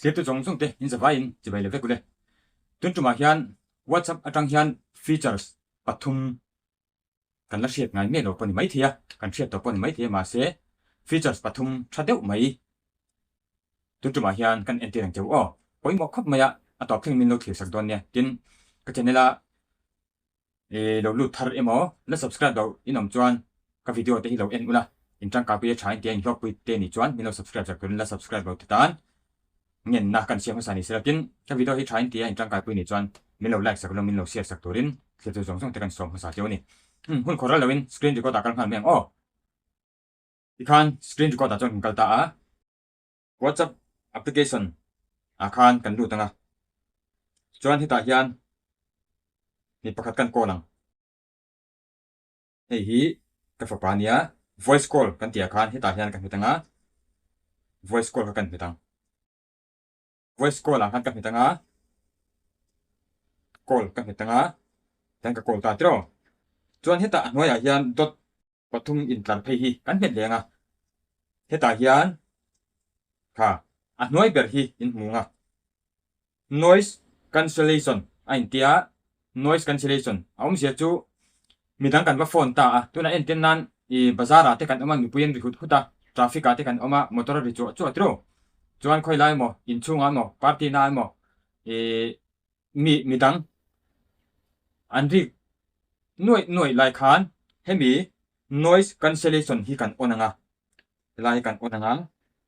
Thirtu zawng zawng te in zavaiin chibai leh vek ule. Tun tumah hian WhatsApp atang hian features pathum kan la hriat ngai miah lo pawh ni maithei a, kan hriat tawh pawh ni maithei a mahse features pathum tha deuh mai tun tumah hian kan entir ang cheu aw. Pawimawh khawp mai a, a tawp thleng min lo thlir sak dawn nia. Tin, ka channel a I lo lut thar emaw la subscribe loh in awm chuan ka video te hi lo en ula, in tangkaipui a tha in tia in hlawkpui te nih chuan min lo subscribe sak turin la subscribe lo te tan ngenna kan siam hmasa ni sela tin ka video hi tha in tia in tangkaipui nih chuan min lo like sak ula min lo share sak turin thiltu zawng zawng te kan sawm hmasa teuh a ni. Umm hun khawh ral loin screen record ah kal nghal mai ang aw. Tikhan screen record ah chuan kan kal ta a. WhatsApp application ah khan kan lut ang a, chuan hetah hian mi pakhat kan call ang. Hei hi ka fapa ania, voice call kan tih ah khan hetah hian ka hmet ang a, voice call kha kan hmet ang. Voice call ah khan ka hmet ang a, call ka hmet ang a, tihian ka call ta tiraw. Chuan hetah a hnuaiah hian dot Pathum intlar phei hi kan hmet leng a, hetah hian kha a hnuai ber hi in hmu ang a, noise cancellation a intia, noise cancellation a awmzia chu midang kan va phone ta a, tunah entir nan i bazar ah te kan awm a, mipui an ri hut hut a, traffic ah te kan awm a, motor a ri chuah chuah tiraw, chuan khawilai emaw inchhungah emaw party na emaw i Mi midang an rik nuaih nuaih lai khan hemi noise cancellation hi kan on ang a, helai hi kan on ang a,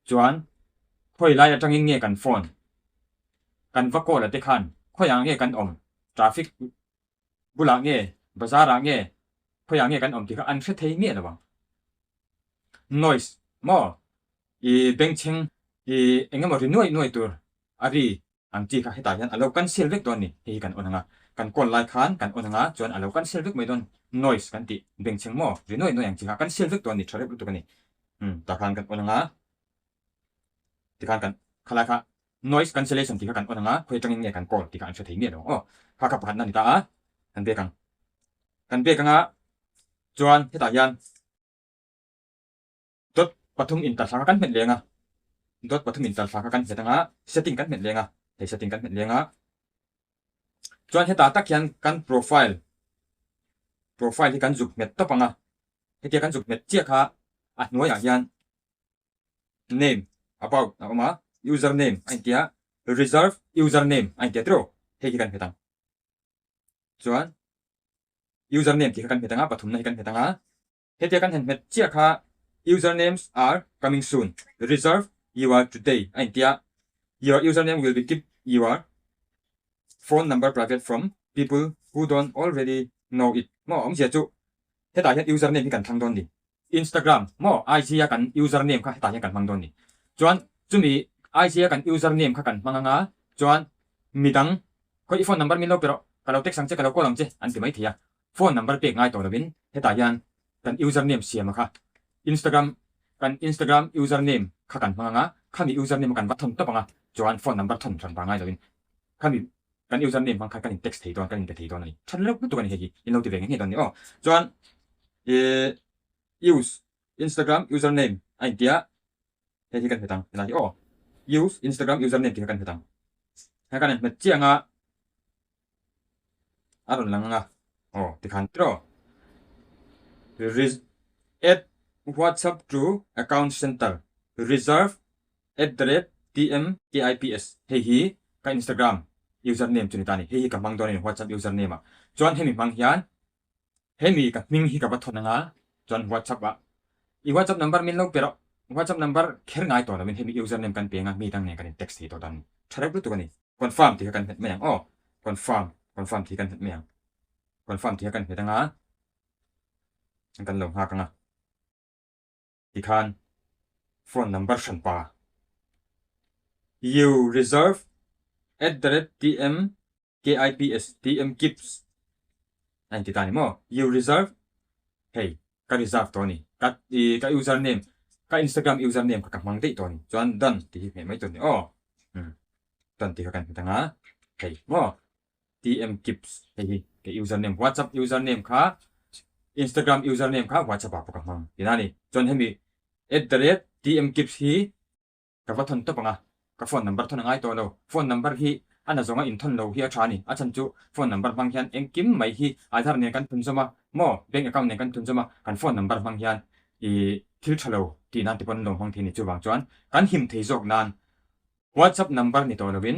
chuan khawi lai atangin nge kan phone kan va call a te khan khawiah nge kan awm, traffic bulah nge, bazar ah nge, khawiah nge kan awm tih kha an hre thei miah lo ang. Noise maw i bengchheng i engemaw ri nuaih nuaih tur a ri Ang chi kha hetah hian a lo cancel vek dawn ni, hei hi kan on ang a, kan call lai khan kan on ang a, chuan a lo cancel vek mai dawn, noise kan tih bengchheng maw, ri nuai nuai ang chi kha a cancel vek dawn ni, tha reuh lutuk a ni. Umm tah khan kan on ang a, tikhan kan khalai kha noise cancellation tih kha kan on ang a, khawi atangin nge kan call tih kha an hre thei miah lo ang aw, kha kha pakhatna a ni ta a, kan bek ang, kan bek ang a, chuan hetah hian. Dot pathum in talhla kha kan hmet leng a, dot pathum in talhla kha kan hmet ang a, setting kan hmet leng a, hei setting kan hmet leng a. Chuan hetah tak hian kan profile, profile hi kan zuk hmet tawp ang a, hetia kan zuk hmet chiah kha a hnuaiah hian name, about a awm a, user name a intia, reserve user name a intia tiraw, hei hi kan hmet ang. Chuan user name tih kha kan hmet ang a, pathumna hi kan hmet ang a. Hetia kan han hmet chiah kha Usernames are coming soon, reserve your today a intia, Your username will be keep your phone number private from people who don't already know it maw awmzia chu hetah hian username hi kan thlang dawn ni. Instagram maw IG a kan username kha hetah hian kan hmang dawn ni. Chuan chumi IG a kan username kha kan hmang anga chuan midang khawi i phone number min lo pe rawh ka lo text ang che ka lo call ang che an ti maithei a. Phone number pek ngai tawh lovin hetah hian kan username siam a kha Instagram kan Instagram username kha kan hmang anga khami username a kan va thawn tawp anga chuan phone number thawn hran vang ngai lovin khami kan username hmang khan kan in text thei dawn kan in pe thei dawn a ni. Tha reuh lutuk a ni hei hi in lo ti ve ngei ngei dawn a ni aw. Chuan ih use Instagram username a intia hei hi kan hmet ang helai hi aw use Instagram username tih kha kan hmet ang hei kan hmet chiang a. A rawn lang ang a, aw tikhan tiraw. Add WhatsApp to account center reserve at the rate tmkips hei hi ka Instagram username chu ni ta a ni, hei hi ka hmang dawn a ni WhatsApp username ah chuan hemi hmang hian hemi ka hming hi ka va thawn ang a chuan WhatsApp ah i WhatsApp number min lo pe rawh WhatsApp number kher ngai tawh lovin hemi username kan peng a mi dang nen kan in text thei tawh dan tha reuh lutuk a ni. Confirm tih kha kan hmet mai ang aw. Confirm, confirm tih kan hmet mai ang. Confirm tih kha kan hmet anga kan lo nghak anga tikhan phone number hran pa you reserve at the rate tm kips tm kips a inti ta ni maw you reserve hei ka reserve tawh a ni ka i ka username ka instagram username kha ka hmang daih tawh a ni chuan done tih hi hmeh mai tur a ni aw umm done tih kha kan hmet ang a hei maw tm kips hei hi ka username whatsapp username kha instagram username kha whatsapp ah pawh ka hmang tihna a ni chuan hemi at the rate tm kips hi ka va thawn tawp ang a. Ka phone number thawn a ngai tawh lo. Phone number hi a na zawnga inthawn lo hi a tha a ni. A chhan chu phone number hmang hian engkim mai hi Aadhaar nen kan thunzawm a maw, bank account nen kan thunzawm a, kan phone number hmang hian ih thil tha lo tih nan te pawn an lo hmang thei a ni. Chuvang chuan kan him thei zawk nan WhatsApp number ni tawh lovin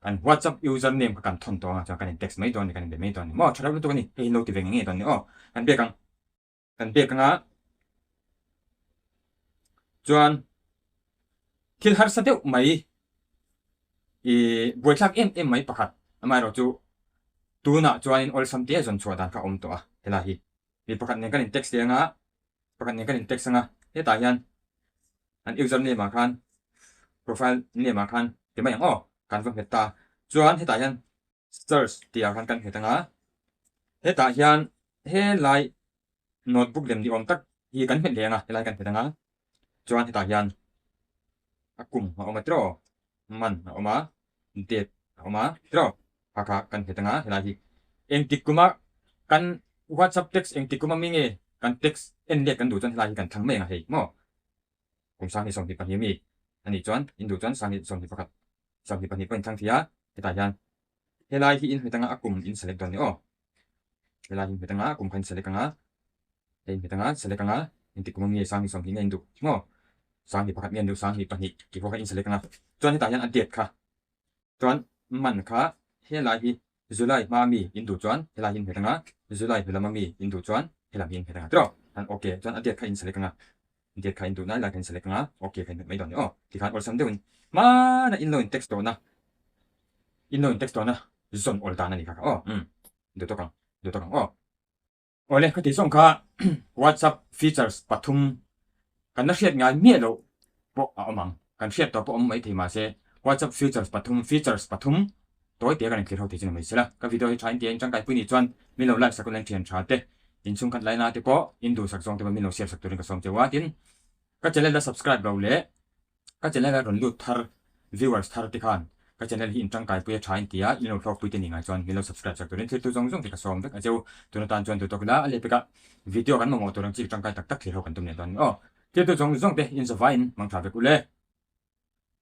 kan WhatsApp user name kha kan thawn tawh ang a, chuan kan in text mai dawn a ni, kan inbe mai dawn a ni. Maw tha lo lutuk a ni, hei hi lo ti ve ngei ngei dawn a ni aw. Kan biak ang. Kan pek anga chuan thil harsa deuh mai i buaithlak em em mai pakhat amaherawh chu tunah chuanin awlsam te zawn chhuah dan kha a awm tawh a helai hi mi pakhat nen kan in text leh anga pakhat nen kan in text anga hetah hian an user name ah khan profile name ah khan ti mai ang aw kan va hmet ta chuan hetah hian Search tih ah khan kan hmet anga hetah hian helai notebook lem ni awm tak hi kan hmet leh anga helai kan hmet anga chuan hetah hian a kum a awm a tiraw man a awm a date a awm a tiraw kha kha kan hmet anga helai hi engtik kuma kan whatsapp text engtik kuma mi nge kan text en let kan duh chuan helai hi kan thlang mai anga hei maw kum 2022 mi a nih chuan in duh chuan 2021 22 pawh in thlang thei a, hetah hian helai hi in hmet anga a kum in select dawn ni aw. Helai hi in hmet anga a kum kha in select anga, hei in hmet anga select anga engtik kum nge 2020 nge in duh maw 21 nge in duh 22 tih pawh kha in select anga chuan hetah hian a date kha chuan man kha helai hi July hma mi in duh chuan helai hi in hmet anga July hnu lama mi in duh chuan helam hi in hmet anga tiraw an ok chuan a date kha in select anga Date kha in duh nai lai kha in select anga ok kha in hmet mai dawn ni aw. Tikhan awlsam deuhin hmana in lo in text tawhna in lo in text tawhna zawn awl dan a ni kha kha aw umm duh tawk ang duh tawk ang aw. Awle khati zawng kha WhatsApp features pathum kan la hriat ngai miah loh pawh a awm ang kan hriat tawh pawh awm mai thei mahse WhatsApp features pathum features pathum Tawi te kan inthlir ho thei chu ni mai sela. Ka video hi tha in tia in tangkai pui nih chuan min lo like sak ula in thian tha te, in chhungkhat laina te pawh in duhsak zawng te pawh min lo share sak turin ka sawm cheu a. Tin, ka channel la subscribe lo leh ka channel a rawn lut thar viewers thar te khan ka channel hi in tangkai pui a tha in tia in lo hlawk pui te ni ngai chuan min lo subscribe sak turin thiltu zawng zawng te ka sawm vek a cheu. Tun atan chuan duhtawk ila a leh pekah video kan mamawh tur ang chi tangkai tak tak thlir ho kan tum leh dawn a ni aw. Thiltu zawng zawng te in zavaiin mangtha vek ule.